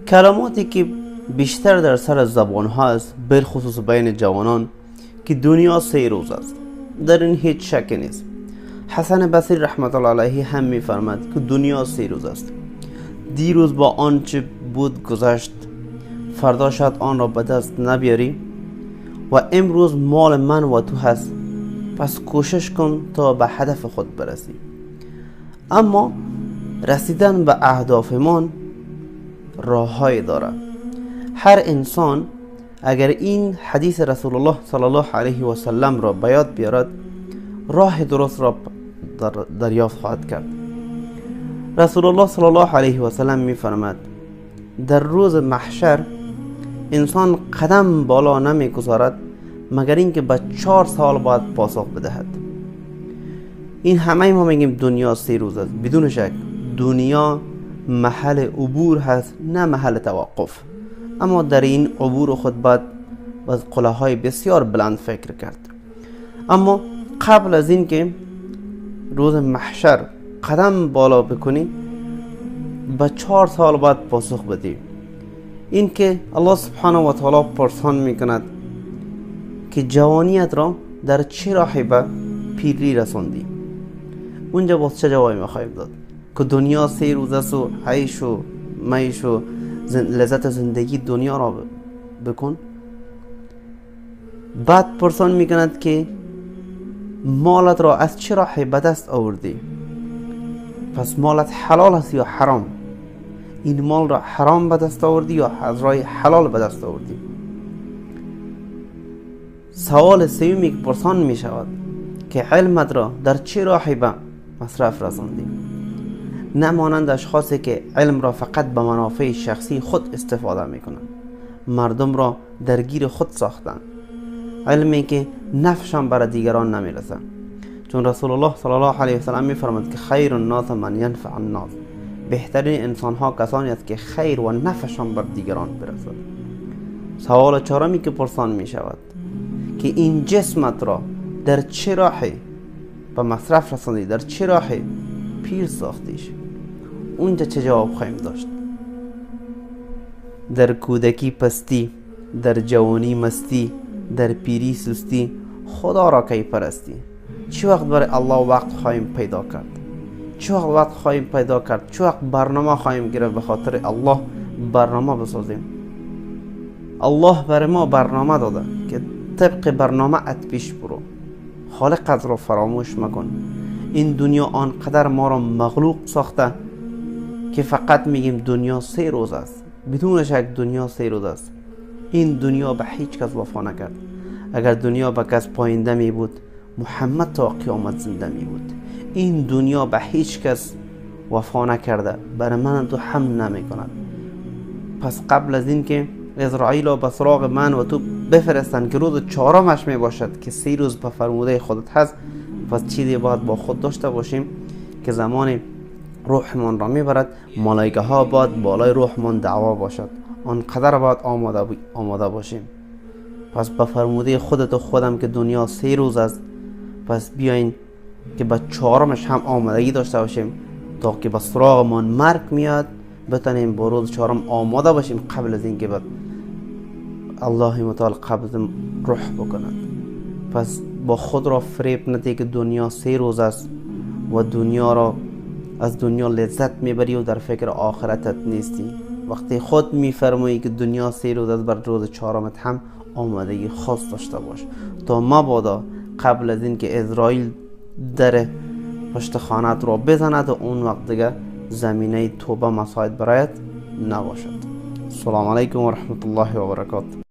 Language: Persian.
کلماتی که بیشتر در سر زبان ها است، بالخصوص بین جوانان، که دنیا 3 روز است، در این هیچ شکی نیست. حسن بصری رحمت الله علیه هم میفرماد که دنیا 3 روز است. دیروز با آنچه بود گذشت، فردا شاید آن را به دست نبیاری و امروز مال من و تو هست، پس کوشش کن تا به هدف خود برسی. اما رسیدن به اهدافمان راههایی دارد. هر انسان اگر این حدیث رسول الله صلی الله علیه و سلم را به یاد بیارد، راه درست را دریافت خواهد کرد. رسول الله صلی الله علیه و سلم می‌فرماد در روز محشر انسان قدم بالا نمی‌گذارد مگر اینکه به 4 سال باید پاسخ بدهد. این همه ما میگیم دنیا 3 روز است. بدون شک دنیا محل عبور هست، نه محل توقف. اما در این عبور خود باید از قله های بسیار بلند فکر کرد. اما قبل از این که روز محشر قدم بالا بکنی، به 4 سال باید پاسخ بدی. این که الله سبحانه و تعالی پرسان میکند که جوانیت را در چه راهی به پیری رساندی. اونجا باز چه جوابی میخواهیم داد؟ که دنیا 3 روز است و عیش و میش و لذت زندگی دنیا را بکن. بعد پرسان میکند که مالت را از چه راهی به دست آوردی؟ پس مالت حلال است یا حرام؟ این مال را حرام به دست آوردی یا از راه حلال به دست آوردی؟ سوال سومی که پرسان می شود که علمت را در چه راهی به مصرف رساندی؟ نه مانند اشخاصی که علم را فقط به منافع شخصی خود استفاده می کنند، مردم را درگیر خود ساختند، علمی که نفشان برای دیگران نمی رسد. چون رسول الله صلی الله علیه و سلم می فرماند که خیر الناس من ینفع الناس، بهترین انسان ها کسانی است که خیر و نفشان بر دیگران برسد. سوال چهارمی که پرسان می شود که این جسمت را در چه راهی به مصرف رساندی، در چه راهی پیر ساختیش؟ اونجا چه جواب خواهیم داشت؟ در کودکی پستی، در جوانی مستی، در پیری سستی، خدا را کی پرستی؟ چه وقت برای الله وقت خواهیم پیدا کرد؟ چه وقت خواهیم پیدا کرد؟ چه وقت برنامه خواهیم گرفت به خاطر الله برنامه بسازیم؟ الله برای ما برنامه داده که طبق برنامه ات پیش برو، خالقت را فراموش مکن. این دنیا آنقدر ما را مغلوق ساخته که فقط میگیم دنیا 3 روز است. بدون شک دنیا 3 روز است. این دنیا به هیچ کس وفا نکرد. اگر دنیا به کس پاینده می بود، محمد تا قیامت زنده می بود. این دنیا به هیچ کس وفا نکرده، برای من تو هم نمی کند. پس قبل از این که اسرائیل را به سراغ من و تو بفرستند که روز 4مش می باشد که 3 روز به فرموده خودت هست، پس چیزی باید با خود داشته باشیم که زمان روحمان را میبرد، ملائکه ها باید بالای روحمان دعوا باشد، آنقدر باید آماده باشیم. پس به فرموده خودت و خودم که دنیا 3 روز است، پس بیاین که به 4مش هم آمادگی داشته باشیم تا که به سراغمان مرگ میاد بتانیم با روز 4 آماده باشیم قبل از اینکه به الله متعال قبض روح بکند. پس با خود را فریب نده که دنیا 3 روز است و دنیا را از دنیا لذت میبری و در فکر آخرتت نیستی. وقتی خود میفرمایی که دنیا 3 روز است، بر روز 4 هم آمادگی خاص داشته باش تا مبادا قبل از اینکه اسرائیل در پشت خانه‌ات را بزند و اون وقت دیگه زمینه توبه مساعد برایت نباشد. السلام علیکم و رحمت الله و برکاته.